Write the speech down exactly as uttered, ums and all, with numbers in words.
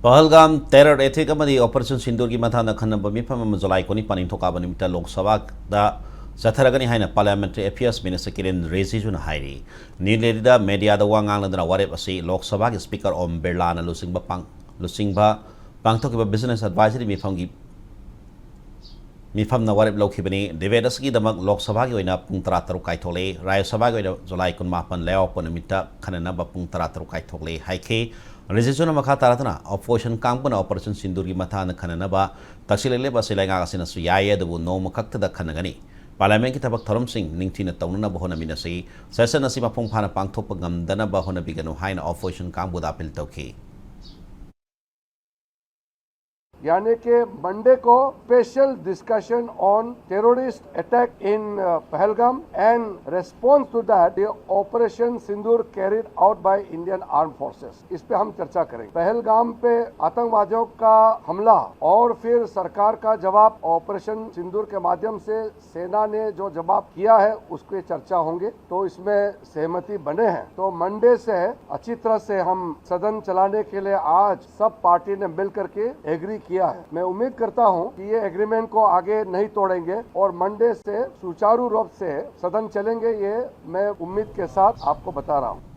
ꯄꯍꯜꯒꯥꯝ terror attack ꯑꯃꯗꯤ operation ꯁꯤꯟꯗꯨꯔꯒꯤ ꯃꯇꯥꯡꯗ ꯈꯟꯅꯕ ꯃꯤꯐꯝ ꯑꯃ ꯖꯨꯂꯥꯏ ꯀꯨꯟꯅꯤꯄꯥꯟ ꯅꯤꯡꯊꯧꯀꯥꯕ ꯅꯨꯃꯤꯠꯇ ꯂꯣꯛ ꯁꯚꯥꯗ ꯆꯠꯊꯔꯒꯅꯤ ꯍꯥꯏꯅ ꯄꯥꯔꯂꯤꯌꯥꯃꯦꯟꯇꯔꯤ ꯑꯦꯐꯤꯌꯔꯁ ꯃꯤꯅꯤꯁꯇꯔ ꯀꯤꯔꯦꯟ ꯔꯤꯖꯤꯖꯨꯅ ꯍꯥꯏꯔꯤ꯫ ꯅ꯭ꯌꯨ ꯗꯦꯜꯂꯤꯗ ꯃꯦꯗꯤꯌꯥꯗ ꯋꯥ ꯉꯥꯡꯂꯗꯨꯅ ꯋꯥꯔꯦꯞ ꯑꯁꯤ ꯂꯣꯛ ꯁꯚꯥꯒꯤ ꯁ꯭ꯄꯤꯀꯔ ꯑꯣꯝ ꯕꯤꯔꯂꯥꯅ ꯂꯨꯆꯤꯡꯕ ꯄꯥꯡ-, ꯂꯨꯆꯤꯡꯕ ꯄꯥꯡꯊꯣꯛꯈꯤꯕ ꯕꯤꯖꯤꯅꯦꯁ ꯑꯦꯗꯚꯥꯏꯖꯔꯤ ꯃꯤꯐꯝꯒꯤ ꯃꯤꯐꯝꯅ ꯋꯥꯔꯦꯞ ꯂꯧꯈꯤꯕꯅꯤ꯫ ꯗꯤꯕꯦꯠ ꯑꯁꯤꯒꯤꯗꯃꯛ ꯂꯣꯛ ꯁꯚꯥꯒꯤ ꯑꯣꯏꯅ ꯄꯨꯡ ꯇꯔꯥꯇꯔꯨꯛ ꯀꯥꯏꯊꯣꯛꯂꯦ꯫ ꯔꯥꯖ꯭ꯌ ꯁꯚꯥꯒꯤ ꯑꯣꯏꯅ ꯖꯨꯂꯥꯏ ꯀꯨꯟꯃꯥꯄꯟ ꯂꯩꯕꯥꯛꯄꯣꯛꯄ ꯅꯨꯃꯤꯠꯇ ꯈꯟꯅꯅꯕ ꯄꯨꯡ ꯇꯔꯥꯇꯔꯨꯛ ꯀꯥꯏꯊꯣꯛꯂꯦ ꯍꯥꯏꯈꯤ꯫ ꯔꯤꯖꯤꯖꯨꯅ ꯃꯈꯥ ꯇꯥꯔꯗꯨꯅ ꯑꯣꯄꯣꯖꯤꯁꯟ ꯀꯥꯡꯕꯨꯅ ꯑꯣꯄꯔꯦꯁꯟ ꯁꯤꯟꯗꯨꯔꯒꯤ ꯃꯇꯥꯡꯗ ꯈꯟꯅꯅꯕ ꯇꯛꯁꯤꯜꯂꯛꯂꯤꯕ ꯑꯁꯤ ꯂꯩꯉꯥꯛ ꯑꯁꯤꯅꯁꯨ ꯌꯥꯏ, ꯑꯗꯨꯕꯨ ꯅꯣꯡꯃ ꯈꯛꯇꯗ ꯈꯟꯅꯒꯅꯤ꯫ ꯄꯥꯔꯂꯤꯌꯥꯃꯦꯟꯠꯀꯤ ꯊꯕꯛ ꯊꯧꯔꯝꯁꯤꯡ ꯅꯤꯡꯊꯤꯅ ꯇꯧꯅꯅꯕ ꯍꯣꯠꯅꯃꯤꯟꯅꯁꯤ꯫ ꯁꯦꯁꯟ ꯑꯁꯤ ꯃꯄꯨꯡ ꯐꯥꯅ ꯄꯥꯡꯊꯣꯛꯄ ꯉꯝꯗꯅꯕ ꯍꯣꯠꯅꯕꯤꯒꯅꯨ ꯍꯥꯏꯅ ꯑꯣꯄꯣꯖꯤꯁꯟ ꯀꯥꯡꯕꯨꯗ ꯑꯄꯤꯜ ꯇꯧꯈꯤ꯫ यानी कि मंडे को special discussion on terrorist attack in Pahalgam and response to that the operation Sindoor carried out by Indian Armed Forces, इस पे हम चर्चा करेंगे। पहलगाम पे आतंकवादियों का हमला और फिर सरकार का जवाब ऑपरेशन सिंदूर के माध्यम से सेना ने जो जवाब किया है, उस पे चर्चा होंगे। तो इसमें सहमति बने हैं, तो मंडे से अच्छी तरह से हम सदन चलाने के लिए आज सब पार्टी ने मिल करके एग्री किया है। मैं उम्मीद करता हूं कि ये एग्रीमेंट को आगे नहीं तोड़ेंगे और मंडे से सुचारू रूप से सदन चलेंगे, ये मैं उम्मीद के साथ आपको बता रहा हूं।